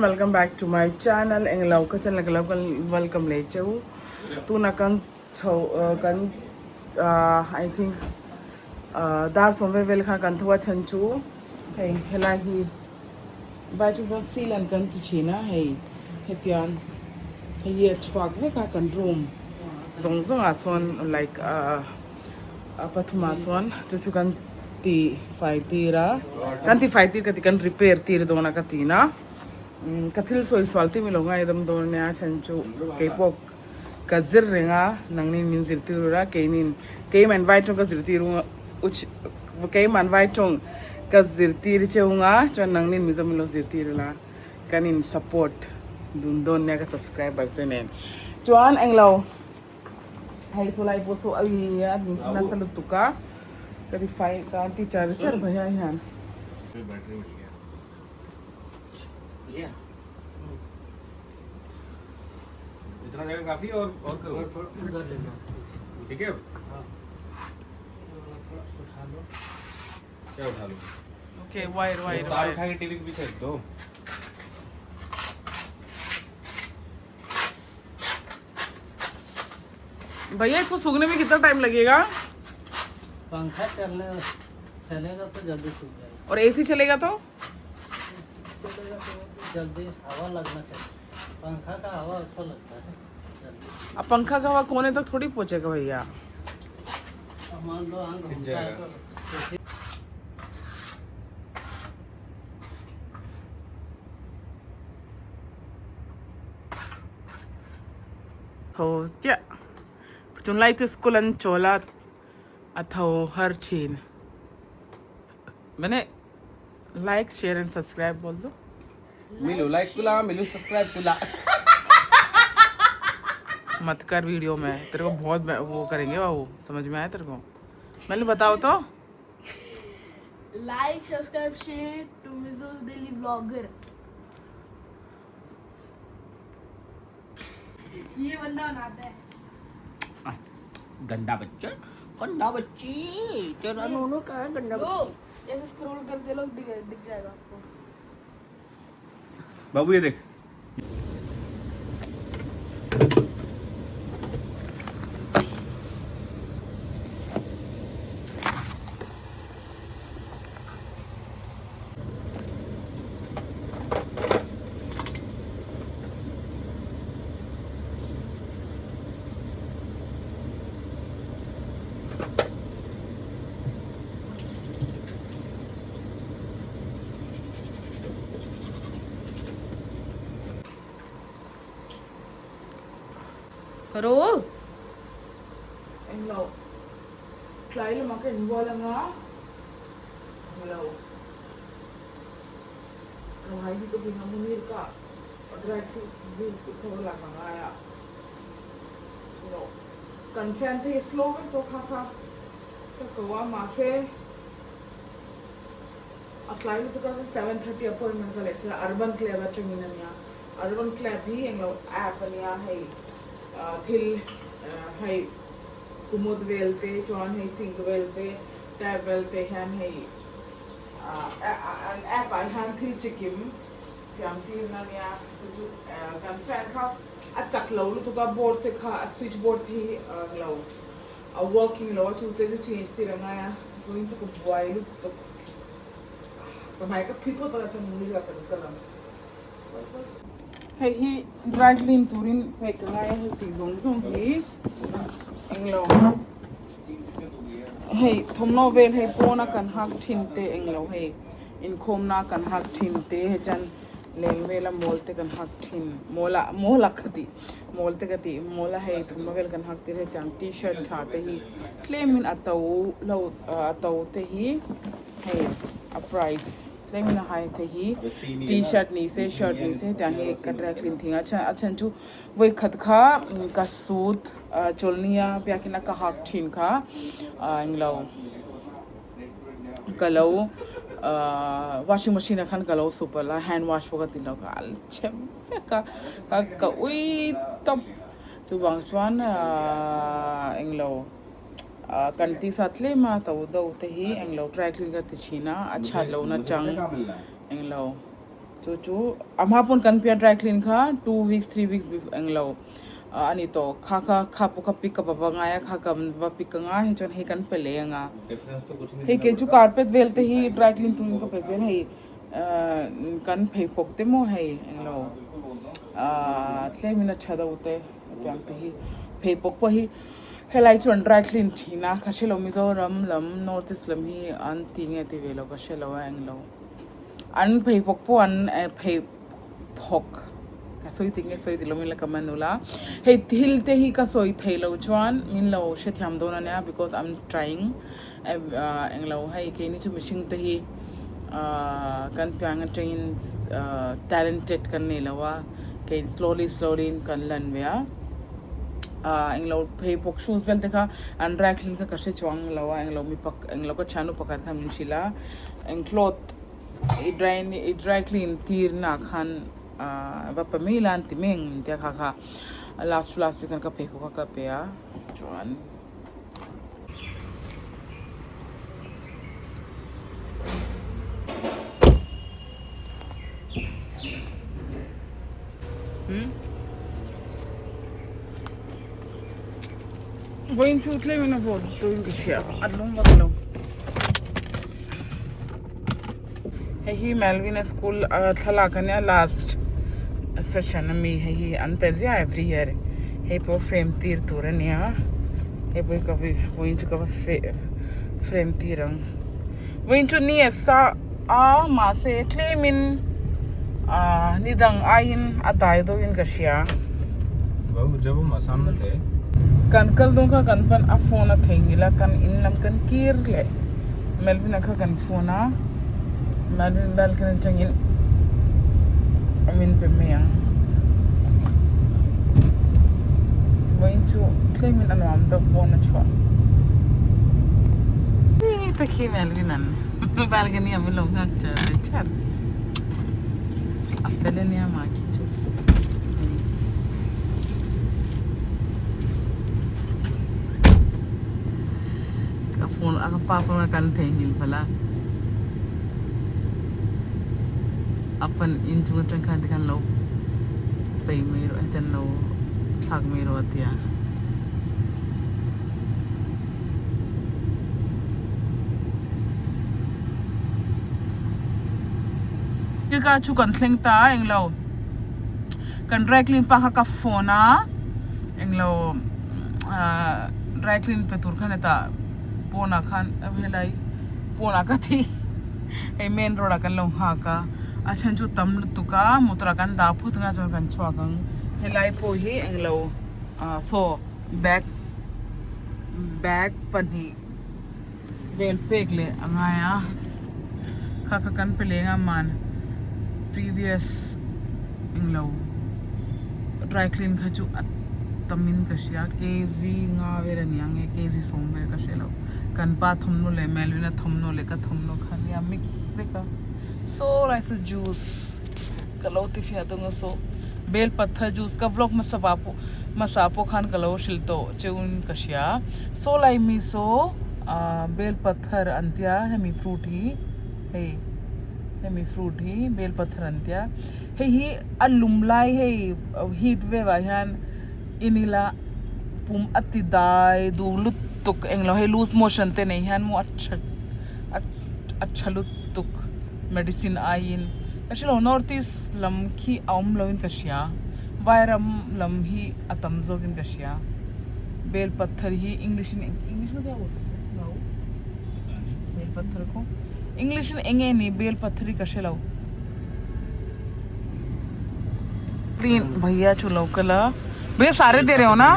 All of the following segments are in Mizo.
Welcome back to my channel englo ka channel ka lo kal welcome leh cheu tuna kan chho kan I think dar sawm vel vel khan kan tho a chhan chu hei helai hi vai chu chuan sealant kan ti thin a hei hetiang hei hi a chhuak vek a kan room zawng zawng ah sawn like a pathumah chuan chu chu kan ti fai tir a kan ti fai tir ka ti kan repair tir dawn a ka ti na ka thil sawi sual te milo ngaidam dawn ania a chhan chu keipawh ka zir reng a nangnin min zirtir ur a keinin keimah vai tawng ka zirtir keimah vai tawng ka zirtir cheu nga chuan nangnin mizo milo zirtir ula kan in support dun dawn nia ka subscriber te nen chuan englo. Hei saw lai pawh saw a nasa lutuk a ka ti fai ka ti char char mai a hian. Okay wire wire wire. भैया इसको सूखने में कितना टाइम लगेगा? पंखा चलने चलेगा तो जल्दी सूख जाएगा। और एसी चलेगा तो? चलेगा तो जल्दी हवा लगना चाहिए। पंखा का हवा अच्छा लगता है जल्दी। अब पंखा का हवा कोने तक थोड़ी पहुंचेगा भैया। मान लो आंख घूमता है तो Tho chiah chunglai chu school an chawl a a tho har thin mane like share and subscribe bol do. Milu like kula Milu subscribe kula. मत कर वीडियो में तेरे को बहुत वो करेंगे बाबू समझ में आया तेरे को मैंने बताओ तो। Like subscribe share to Mizo daily vlogger. ये बंदा बनाता है। गंदा बच्चा गंदा बच्ची तेरा नोनो कहाँ है गंदा वो ऐसे स्क्रॉल करते लोग दिख दिख जाएगा आपको। बाबू ये देख। करो। Englo tlai lamah ka inbual anga englo ka hmai hi ka bing a munir ka dry fruit dil tih kha lak a ngai a englo kan fan te hi slow vek tawh kha kha ka ko a mahse a tlai lutuk a 7:30 appointment ka leh thei a urban club atangin ania urban club hi englo app ania hei thil hei kumut vel te chuan hei sink vel te tap vel te hian hei an app ah hian thil chikim siam tirna ania chu chu kan fan kha a chak lo lutuk a board te kha a switch board te hi englo a working lo a chu te chu change tir a ngai a chuan chu ka buai lutuk ka hmai ka phi phawt a chuan murila kan kal ang. Hei hi dry clean turin pek a ngai a hei tih zawng zawng hi englo hei thawmhnaw vel hei pawna kan hak thin te englo hei inkhawmna kan hak thin te hei chuan leng vela mawl te kan hak thin mawl ah mawl ah ka tih mawl te ka tih mawl a hei thawmhnaw vel kan hak tir hei tiang t-shirt tha te hi tlemin a to lo a to te hi hei a price. Tlemin a hai thei hi t-shirt ni se shirt ni se hetiang hi ka dry clean thing a a chhan chu vawi khat kha ka suit chawlhnia biakina ka hak thin kha englo ka lo washing machine ah khan ka lo su palh a hand wash pawh ka ti lo kha a chhe vek a ka ka ui tawp chuvang chuan englo. Kan tisa tlem a to do te hi englo dry clean ka ti thin a, a chhiat lohna chang englo Chu chu a hma pawn kan pian dry clean kha two weeks three weeks englo a ni tawh kha kha kha pawh kha pick up a va ngai a kha ka va pick anga hei chuan hei kan pe leh anga hei kei chu carpet vel te hi dry clean turin ka pe zel hei kan pheikhawk te maw hei englo ahh tlem in a tha deuh te hetiang te hi pheikhawk pawh hi helai chu an dry clean thin a ka hrelo Mizoram lam north east lam hi an ti nge ti ve lo ka hrelo a englo. An pheiphawk pawh an pheiphawk ka sawi tik nge sawi tilo min la comment ula hei thil te hi ka sawi theih loh chuan min lo hrethiam dawn ania because I'm trying englo hei keini chu mihring te hi kan piang atangin talented kan nei lo a kei slowly slowly in kan lan ve a englo pheiphawk shoes vel te kha an dry clean kha ka hre chuang lo a englo mipa englo ka thiannu pakhat khan min hrilh a. Eng cloth i dry i dry clean tir na khan ahh va pe mai la an ti mai ang tia kha kha last to last week khan ka pheikhawk a ka pe a chuan Vawiin chu tlem in a vawt tuin ka hria a lung vak lo. Hei hi Melvin a school a thlalak ania last session ami hei hi an pe ziah every year hei pawh frame tir tur ania hei pawh hi ka vawiin chu ka va frame tir ang vawiin chu ni a sa a mahse tlem in ah ni dang aiin a dai deuhin ka hria. Kan kal dawn kha kan pan a phone a theihnghilh a kan in lam kan kir leh Melvin-a kha kan phone a Melvin balcony atangin min pe mai ang vawiin chu tlemin a nuam deuh pawn a chhuah takhi Melvin-a'n balcony ah min lo nghak char char a fel ania mah khi chu. Ka phone a ka pa phone a kan theihnghilh palh a a pan inchung atang khan tikhan lo peih mai rawh hetiang lo thlak mai rawh a ti a. Ka chu kan thleng ta a englo kan dry clean pa kha ka phone a englo ahh dry clean pe tur khan hetah pawnah khan helai pawnah ka ti hei main road ah kan lo nghak a a then chu tam lutuk a motor ah kan dah phut ang a chuan kan chhuak ang helai pawh hi englo ah saw bag bag pahnih vel pek leh a ngai a kha kha kan pe leng a man previous englo dry clean kha chu a tam in ka hria kg nga vel a ni ang nge kg sawm vel ka hre lo kan pa thawmhnaw leh Melvin a thawmhnaw leh ka thawmhnaw kha nia mix vek a saw lai saw juice ka lo ti fiah dawn a saw bel patha juice ka vlog hmasa pah pawh hmasa pawh khan ka lo hrilh tawh cheuin ka hria saw lai mi saw ah bel pathar an tia hemi fruit hi hei hemi fruit hi bel pathar an tia hei hi a lum lai hei heat wave ah hian in ila pum a ti dai duh lutuk englo hei loose motion te nei hian maw a tha a tha lutuk medicine aiin ka hrelo north east lam khi a awm lo in ka hria vairam lam hi a tam zawk in ka hria bel pathar hi english in english maw kya bel pathar khaw english in eng nge ni bel pathar hi ka hrelo bhaiya chu lo kal a bhaiya sare de rahe ho na.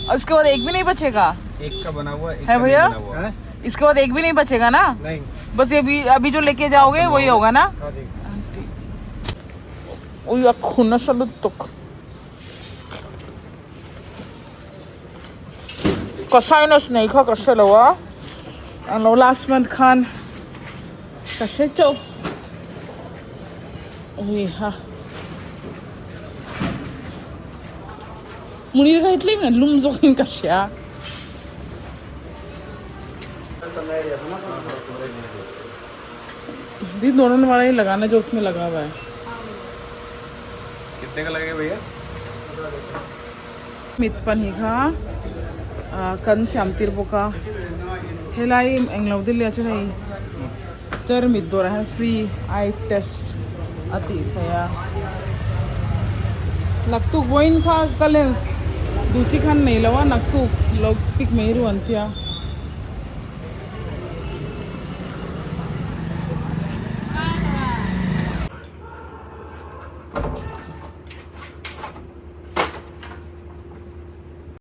और इसके बाद एक भी नहीं बचेगा एक का बना हुआ एक है का भैया? नहीं बना हुआ है इसके बाद एक भी नहीं बचेगा ना नहीं बस ये अभी अभी जो लेके जाओगे वही होगा ना हाँ जी Ui, a khuna sa lutuk. Ka sinus nei kha ka hre lo a an lo last month khan ka hre chauh ui ha Munir kha hi tlem in an lum zawk in ka hria. दी दोनों वाला ही लगाना जो उसमें लगा हुआ है। कितने का लगेगा भैया? Mit pahnih kha kan siam tir bawk a, helai englo dil leh chuan hei tarmit dawrah hian free eye test a tih theih a, naktuk vawiin kha ka lens duh chi khan nei lo a naktuk lo pick mai ru an tia.